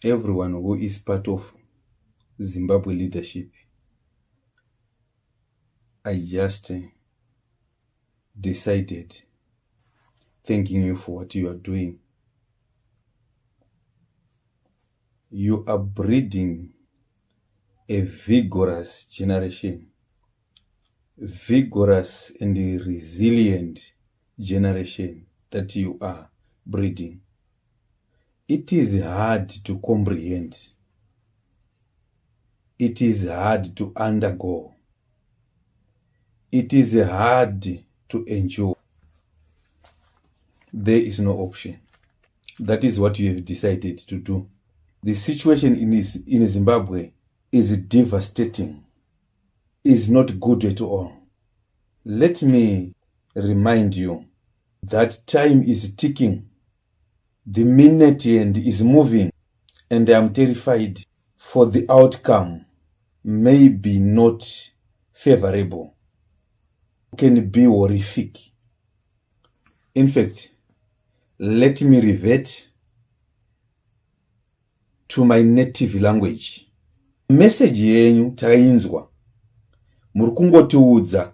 Everyone who is part of Zimbabwe leadership, I just decided thanking you for what you are doing. You are breeding a vigorous generation, vigorous and resilient generation that you are breeding. It is hard to comprehend. It is hard to undergo. It is hard to endure. There is no option. That is what you have decided to do. The situation in Zimbabwe is devastating, is not good at all. Let me remind you that time is ticking. The minute hand is moving, and I am terrified for the outcome may be not favorable, can be horrific. In fact, let me revert to my native language. Message yenyu tainzwa, muri kungotiudza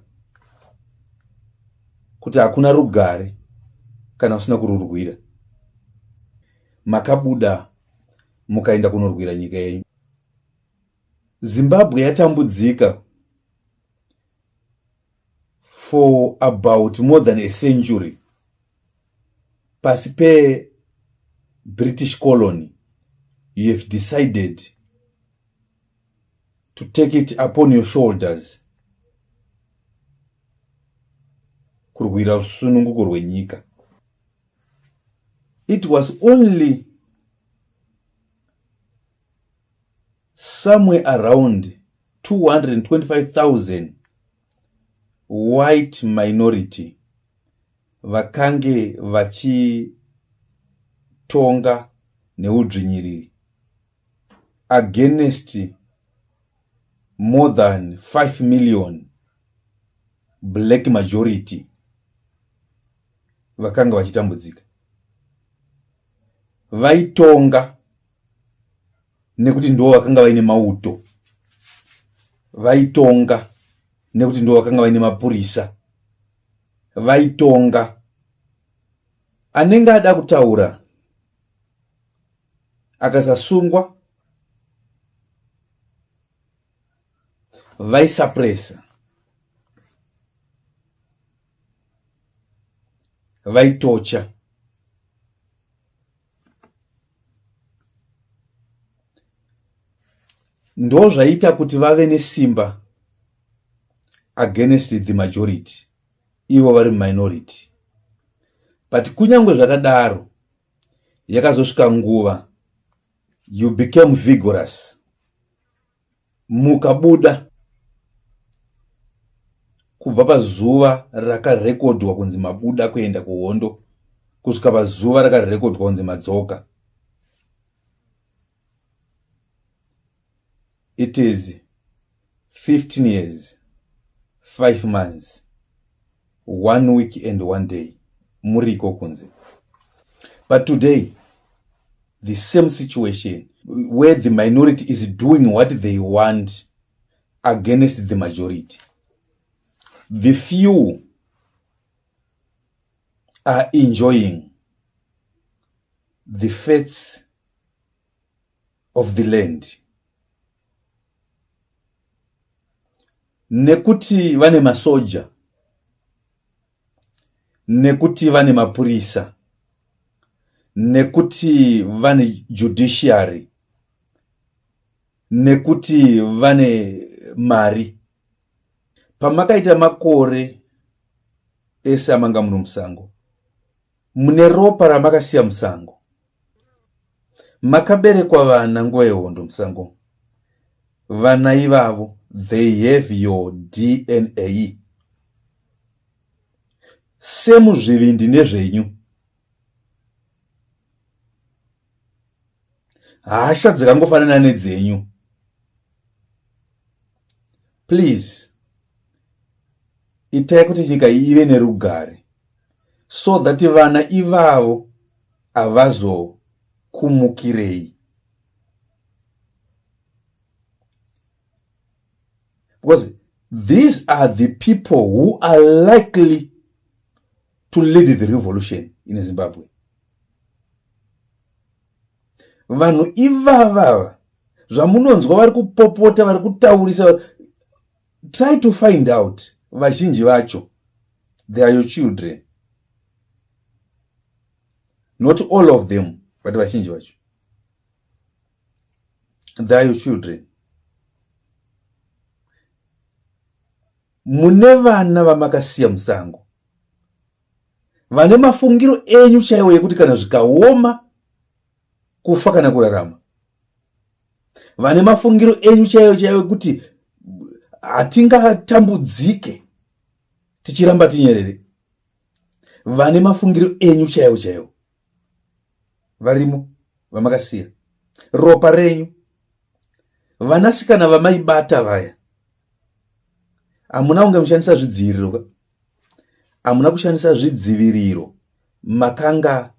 kuti hakuna rugare kana usina kururwira. Makabuda mukaenda kunorwira nyika yenyu. Zimbabwe yatambudzika for about more than a century pasi peBritish colony. You have decided to take it upon your shoulders kurwira rusununguko rwenyika. It was only somewhere around 225,000 white minority vakange vachitonga neudzvinyiriri against more than 5 million black majority vakanga vachitambudzika. Vaitonga nekuti ndivo vakanga vaine mauto, vaitonga nekuti ndivo vakanga vaine mapurisa, vaitonga. Anenge ada kutaura akasasungwa vaisapresa, vaitocha. Ndo zvaita kuti vave nesimba against the majority, ivo vari minority. But kunyange zvakadaro, yakazosvika nguva you became vigorous, mukabuda kubva pazuva rakarekodwa kunzi mabuda kuenda kuhondo kusvika pazuva rakarekodwa kunzi madzoka. It is 15 years, 5 months, 1 week and 1 day muriko kunze. But today, the same situation where the minority is doing what they want against the majority. The few are enjoying the fates of the land. Nekuti vane masoja, nekuti vane mapurisa, nekuti vane judiciary, nekuti vane mari. Pamakaita makore ese amanga muno musango, mune ropa ramakasiya musango. Makaberekwa vana nguva yehondo musango. Vana ivavo, they have your DNA. Semuzvivindi nezvenyu. Hasha dzakangofanana nedzenyu. Please, itai kuti nyika ive nerugare so that vana ivavo havazokumukirei. Because these are the people who are likely to lead the revolution in Zimbabwe. Vanhu ivavava zvamunonzwa vari kupopota, vari kutaurisa, try to find out vazhinji vacho, they are your children. Not all of them, but vazhinji vacho, they are your children. Mune vana vamakasiya musango vane mafungiro enyu chaiwo yekuti kana zvikaoma kufa kana kurarama, vane mafungiro enyu chaiwo chaiwo ekuti hatingatambudzike tichiramba tinyerere, vane mafungiro enyu chaiwo chaiwo varimo vamakasiya ropa renyu. Vanasikana vamaibata vaya, hamuna kunge mushandisa zvidziviriro ka, hamuna kushandisa zvidziviriro, makanga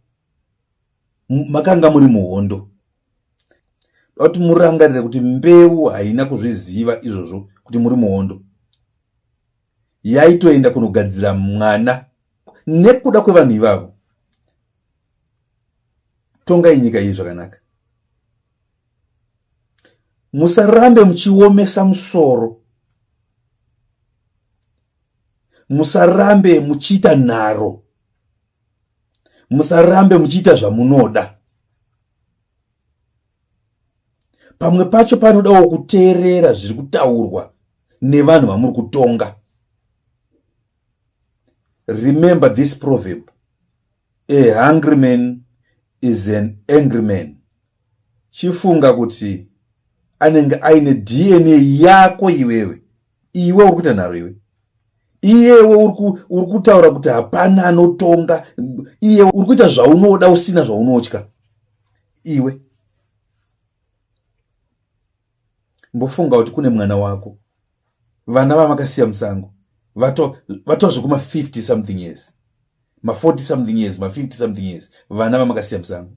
makanga muri muhondo. Kuti murangarire kuti mbeu haina kuzviziva izvozvo kuti muri muhondo, yaitoenda kunogadzira mwana nekuda kwevanhu ivavo. Tongai nyika iyi zvakanaka, musarambe muchiomesa musoro, musarambe muchiita nharo, musarambe muchiita zvamunoda. Pamwe pacho panodawo kuteerera zviri kutaurwa nevanhu vamuri kutonga. Remember this proverb: a hungry man is an angry man. Chifunga kuti anenge aine DNA yako iwewe, iwe uri kuita nharo, iwe iyewe uri kutaura kuti hapana anotonga, iye uri kuita zvaunoda usina zvaunotya. Iwe mbofunga kuti kune mwana wako, vana vamakasiya musango vatova zvekuma 50 something years, ma 40 something years, ma 50 something years, vana vamakasiya musango.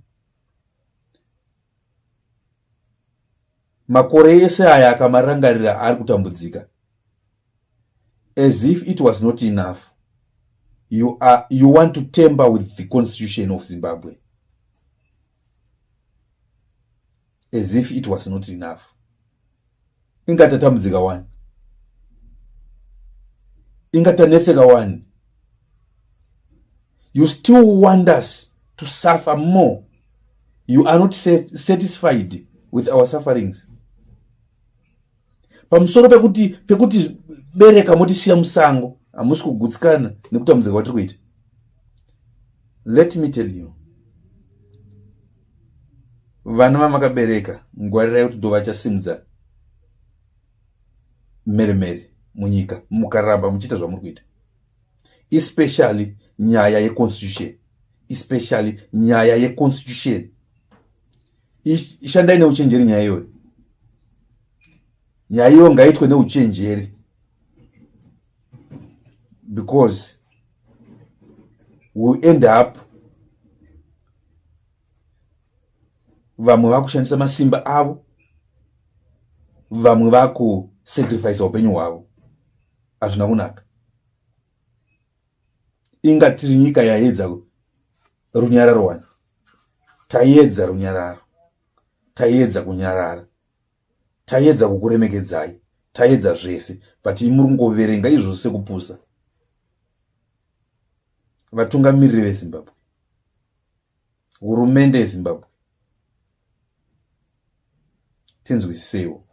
Makore ese aya akamarangarira ari kutambudzika. As if it was not enough, you want to tamper with the constitution of Zimbabwe. As if it was not enough, ingatatambudzika wani, ingatanetseka wani, you still want us to suffer more. You are not satisfied with our sufferings. Pamusoro pekuti bereka motisiya musango, hamusi kugutsikana nekutambudzika kwatiri kuita. Let me tell you, vana vamakabereka, ngwarirai kuti ndo vachasimudza mheremhere munyika mukaramba muchiita zvamuri kuita, especially nyaya yeconstitution, especially nyaya yeconstitution. Ishandai neuchenjeri nyaya iyoyo. Nyaya iyoyo ngaitwe neuchenjeri, because we end up vamwe vakushandisa masimba avo, vamwe vakusacrifice upenyu hwavo. Hazvina kunaka. Inga tiri nyika yaedza runyararo wani, taiedza runyararo, taiedza kunyarara, taiedza kukuremekedzai, taiedza zvese, but muri kungoverenga izvozvo sekupusa. Vatungamiriri veZimbabwe, hurumende yeZimbabwe, tinzwisiseiwo.